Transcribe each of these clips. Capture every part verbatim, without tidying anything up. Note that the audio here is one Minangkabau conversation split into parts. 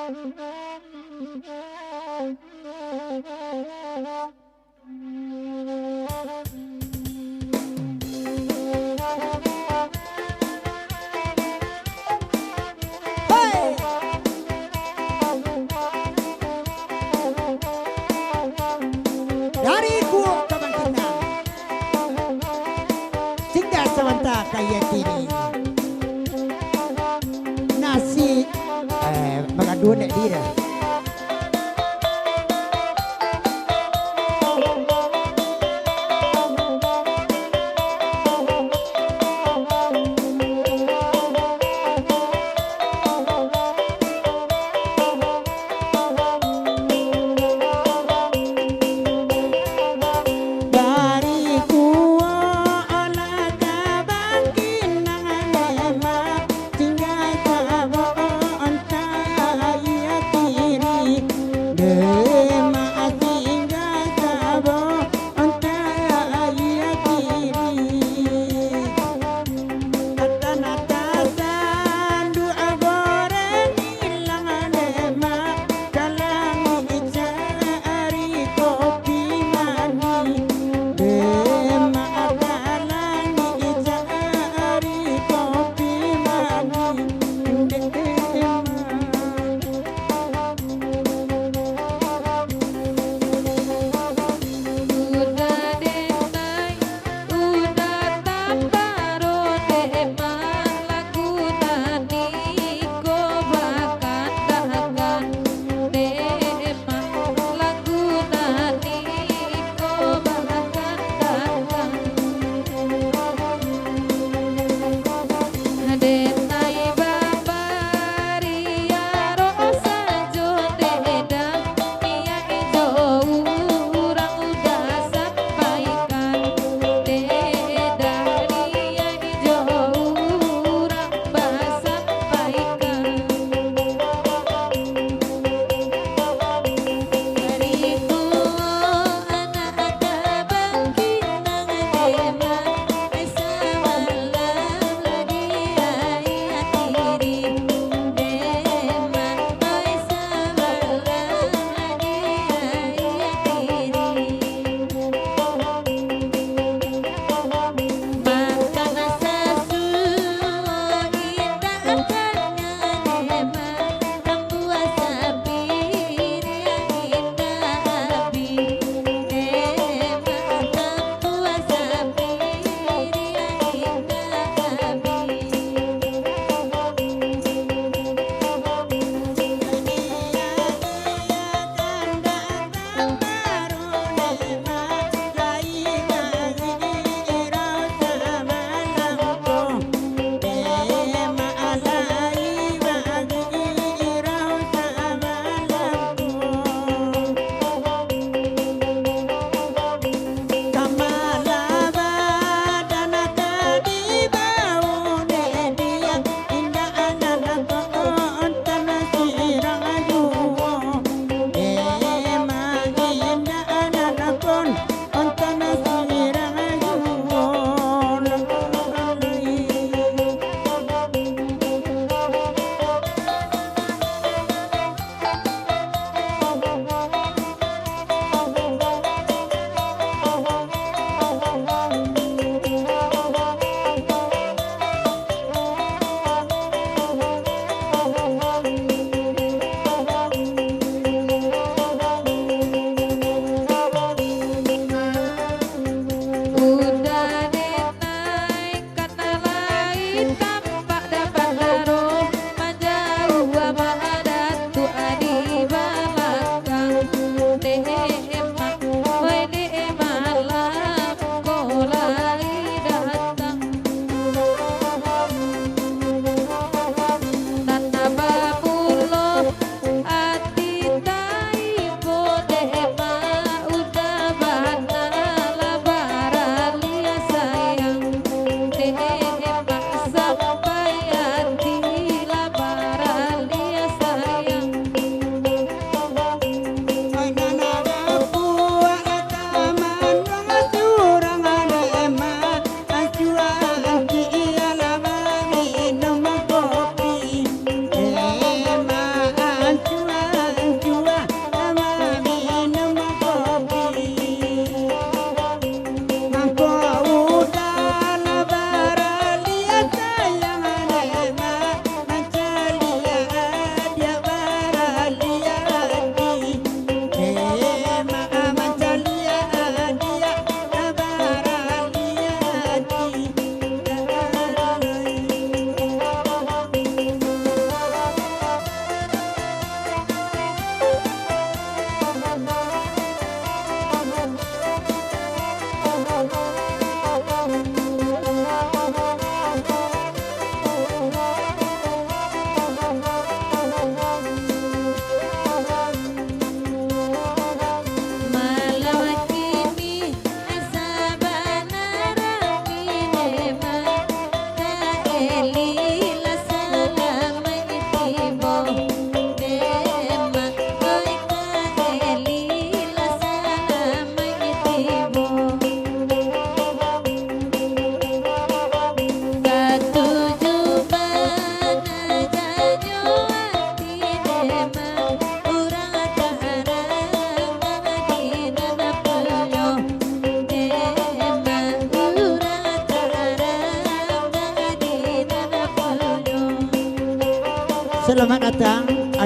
Hei! Dari Kuok Kabangkitan. Singgah sabanta ka Yatini. Nasi, eh, bagaduan dek dia.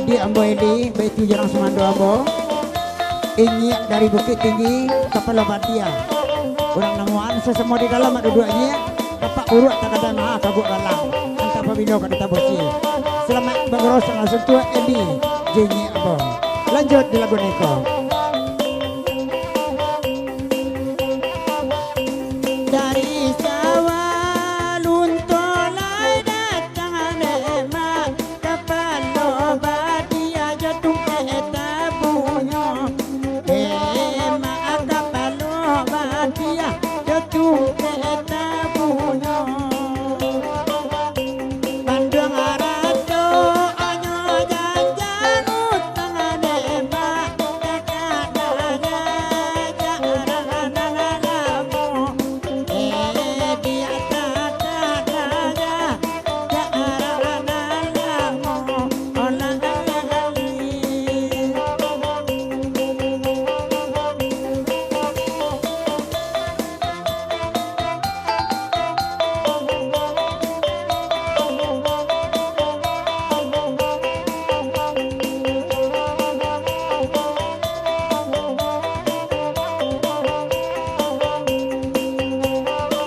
Di ambo Eli, baitu jalang sumando ambo. Inyiak dari Bukittinggi, Kapalo Batia. Urang namuan sasamo di dalam ado duo inyiak, tapak uruak takadai maha kabuak galang, antah pabilo ka ditabusi. Salamaik bagorosan langsung tu Eli, jo inyiak ambo. Lanjut di lagu niko. Dari Sawah Lunto lai datang dek mak, Kapalo Batia jo tungkek tabunyo. Dek mak, Kapalo Batia jo tungkek tabunyo. Panduang arato anyo janjang utang dek mak, kakak daya jarang nan lamo. Eh, diak kakak daya jarang nan lamo. Olah ali.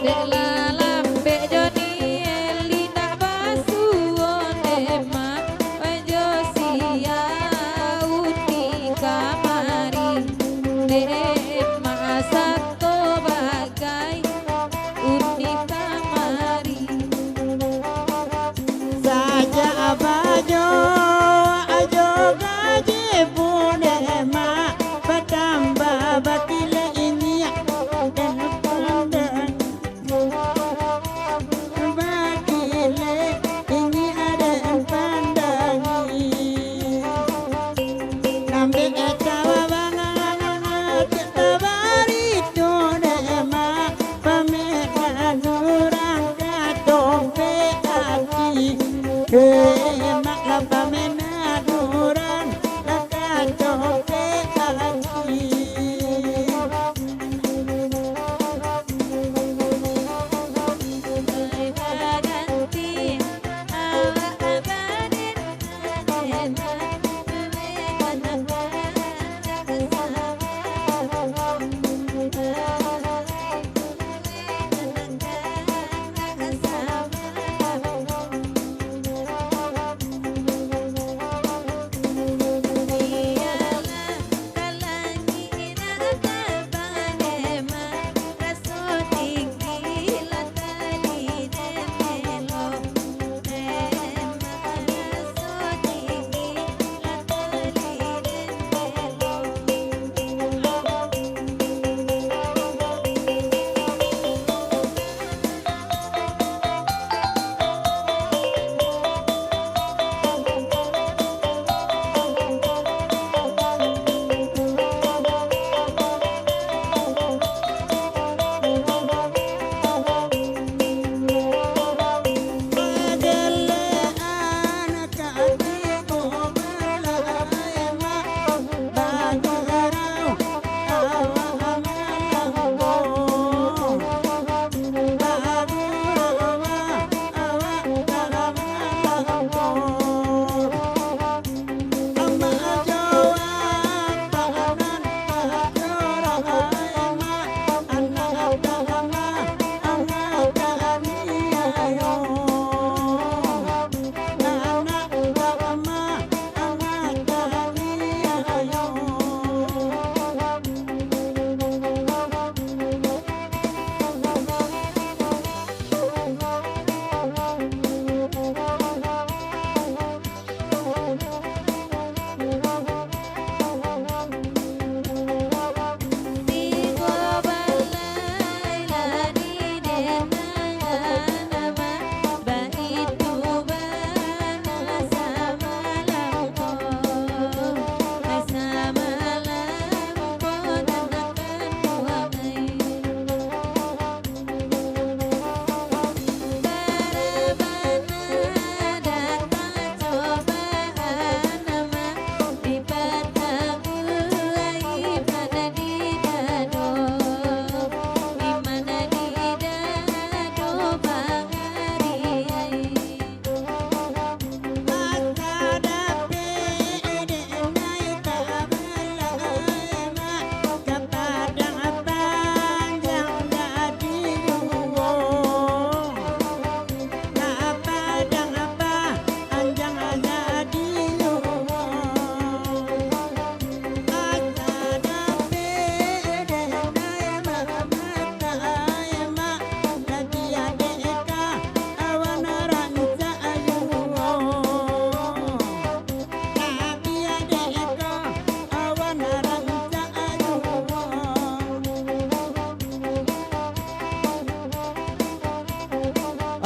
Dek lah lambek jo ni, Eli nak basuo, dek mak. Ojo sia undi kamari, dek mak sato bagai undi kamari. Sajak bajo ajo gaji pun dek mak, batambah bakilek inyiak dek pandang. Bakilek inyiak dek pandangi. Lambek tawa bangang, tabari tu dek mak, pamenan urang ka topek ati. Dek mak lah pamenan urang lah ka topek ati.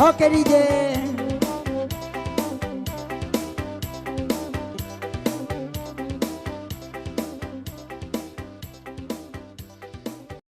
Oke, D J.